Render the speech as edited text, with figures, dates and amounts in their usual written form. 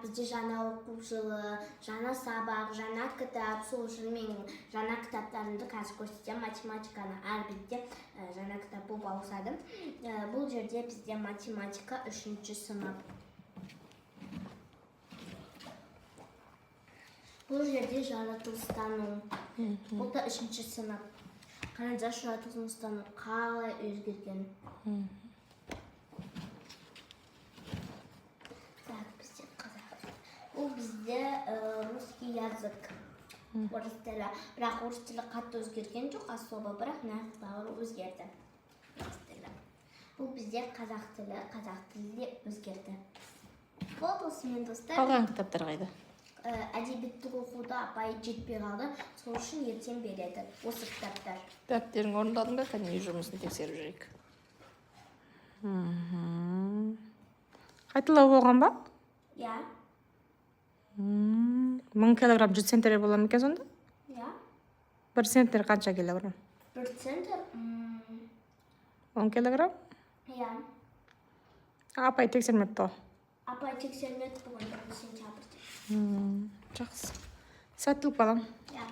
Бізде жаңа оқу жылы, жаңа сабақ, жаңа кітап. Сол үшін мен жаңа кітаптарымды қазір көрсетемін. Математиканы әр бетте жаңа кітап болып ауысады. Бұл жерде бізде математика, үшінші сынып. Бұл жерде жаратылыстану, бұл да үшінші сынып. Қараңыздаршы, жаратылыстану қалай өзгерген. Так, бізде қазақ, бұл бізде русский язык, орыс тілі. Бірақ орыс тілі қатты өзгерген жоқ особо, бірақ нақтылары өзгерді орыс тілі. Бұл бізде қазақ тілі, қазақ тілі де өзгерді. Болды осымен, достар. Қалған кітаптар қайда? Әдебиетті оқуда апай жетпей қалды, сол үшін ертең береді осы кітаптар. Дәптерің орындадың ба? Кәне, үй жұмысын тексеріп жүрейік. Қайталау болған ба? Иә. 1000 килограмм 100 центнер бола ма екен сонда? Иә. 1 центнер қанша килограмм? 1 центнер 10 килограмм. Иә. Апай тексермепті ғой. Апай тексермеді бүгін, 1 сентябрьде. Жақсы, сәттілік, балам. Иә.